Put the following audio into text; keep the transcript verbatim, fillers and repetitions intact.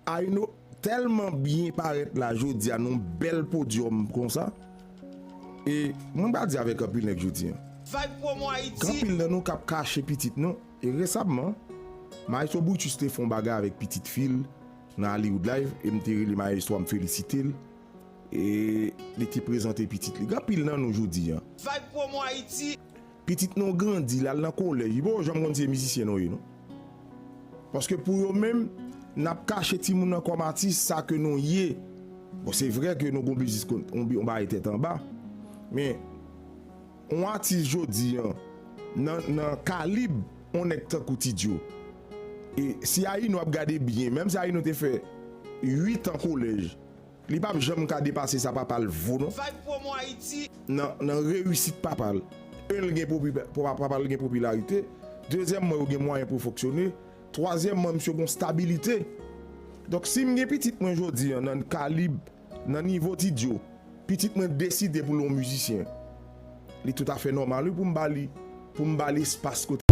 Ayno tèlman byen parèt la jodi a nan yon bèl podyòm konsa. E mwen pa di avèk anpil nèg jodi an. Vibe Promo Haïti. Gen anpil nan nou k ap kache pitit nou. E resamman, Maestro Brutus te fè yon bagay avèk pitit fi l nan Hollywood Live e m te rele Maestro a, m felisite l. E li te prezante pitit li. Gen anpil nan nou jodi an. Vibe Promo Haïti. Pitit nou grandi, l al nan kolèj, li poko janm konn si se mizisyen nou ye non. Paske pou yo menm, n ap kache timoun nan kòm atis, sa ke nou ye. Bon, se vre ke nou gon biznis kon yon bi- yon bagay tèt anba. Men yon atis jodi an, nan, nan kalib yon nèg tankou Ti Djo. E si Ayno ap gade byen, menm si Ayno te fè uit an kolèj, li p ap janm ka depase sa papa l vo non. Vibe Promo Haïti. Nan, nan reyisit papa l. E l gen popi- papa l gen popilarite. Dezyèmman, yo gen mwayen pou fonksyone. Twazyèmman, misye gon stabilite. Donk si m gen pitit mwen jodi an nan kalib, nan nivo Ti Djo, pitit mwen deside pou l yon mizisyen, li toutafè nòmal wi pou m ba li, pou m ba l espas kote